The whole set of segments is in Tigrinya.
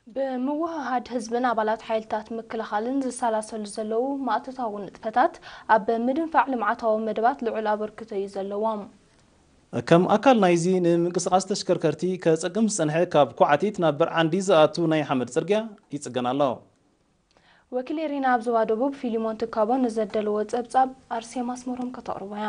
ብምውህሃድ ህዝብን ኣባላት ሓይልታት ምክልኻልን ዝሰላሰሉ ዘለዉ ማእቶታዊ ንጥፈታት ኣብ ምድንፋዕ ልምዓታዊ መደባት ልዑል ኣበርክቶ እዩ ዘለዎም። ከም ኣካል ናይዚ፣ ንምንቅስቓስ ተሽከርከርቲ ከጸግም ዝጸንሐ ካብ ኳዕቲት ናብ በርዓንዲ ዝኣቱ ናይ ሓመድ ጽርግያ ይጽገን ኣሎ። ወኪል ኤሪና ኣብ ዞባ ደቡብ ፊሊሞን ትካቦ ንዘደለዎ ጸብጻብ ኣርሴማ ኣስመሮም ከተቕርቦ እያ።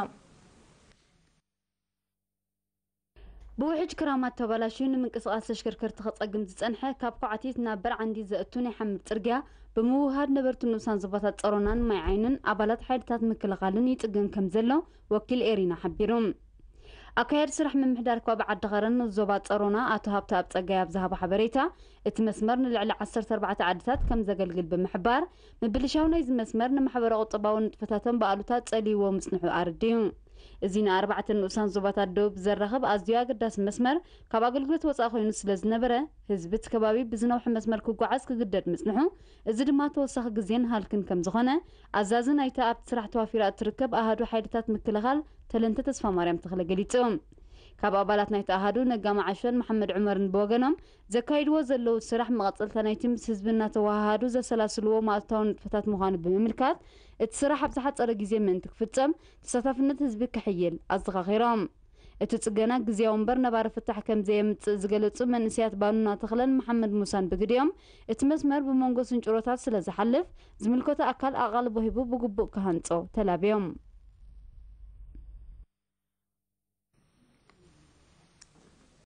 ብውሕጅ ክራማት ተባላሽዩ ንምንቅስቓስ ተሽከርከርቲ ከጸግም ዝጸንሐ ካብ ኳዕቲት ናብ በርዓንዲ ዘእቱ ናይ ሓመድ ጽርግያ ብምውህሃድ ነበርቲ ንኡሳን ዞባታት ጸሮናን ማይ ዓይንን ኣባላት ሓይልታት ምክልኻልን ይጽገን ከም ዘሎ ወኪል ኤሪና ሓቢሩ። ኣካያዲ ስራሕ ምምሕዳር ከባቢ ዓዲ ኸረን ዞባ ጸሮና ኣቶ ሃብተኣብ ጸጋይ ኣብ ዝሃቦ ሓበሬታ፣ እቲ መስመር ንልዕሊ ዓሰርተ ኣርባዕተ ዓድታት ከም ዘገልግል ብምሕባር፣ ምብልሻው ናይዚ መስመር ንማሕበረ ቁጠባዊ ንጥፈታቶም ብኣሉታ ጸልይዎ ምጽንሑ ኣረዲኡ። እዚ ንኣርባዕተ ንኡሳን ዞባታት ደቡብ ዘራኽብ ኣዝዩ ኣገዳሲ መስመር ካብ ኣገልግሎት ወጻኢ ኮይኑ ስለ ዝነበረ፣ ህዝቢ እቲ ከባቢ ብዝነውሐ መስመር ክጓዓዝ ክግደድ ምጽንሑ፣ እዚ ድማ ተወሳኺ ግዜን ሃልክን ከም ዝኾነ ኣዛዚ ናይታ ኣብቲ ስራሕ ተዋፊራ እትርከብ ኣሃዱ ሓይልታት ምክልኻል ተለንተ ተስፋማርያም ተኽለ ገሊጹ። ካብ ኣባላት ናይቲ ኣሃዱ ነጋ መዓሾን መሓመድ ዑመርን ብወገኖም ዘካይድዎ ዘለዉ ስራሕ መቐጸልታ ናይቲ ምስ ህዝቢ እናተወሃሃዱ ዘሰላስልዎ ማእቶታዊ ንጥፈታት ምዃኑ ብምምልካት፣ እቲ ስራሕ ኣብ ዝሓጸረ ግዜ ምእንቲ ክፍጸም ተሳታፍነት ህዝቢ ክሕይል ኣዘኻኺሮም። እቲ ጽገና ግዝያዊ እምበር ነባሪ ፍታሕ ከም ዘየምጽእ ዝገለጹ መንእሰያት ባኑና ተኽለን መሓመድ ሙሳን ብግዲኦም፣ እቲ መስመር ብመንጎ ስንጭሮታት ስለ ዝሓልፍ ዝምልከቶ ኣካል ኣቓልቦ ሂቡ ብግቡእ ክሃንጾ ተላብዮም።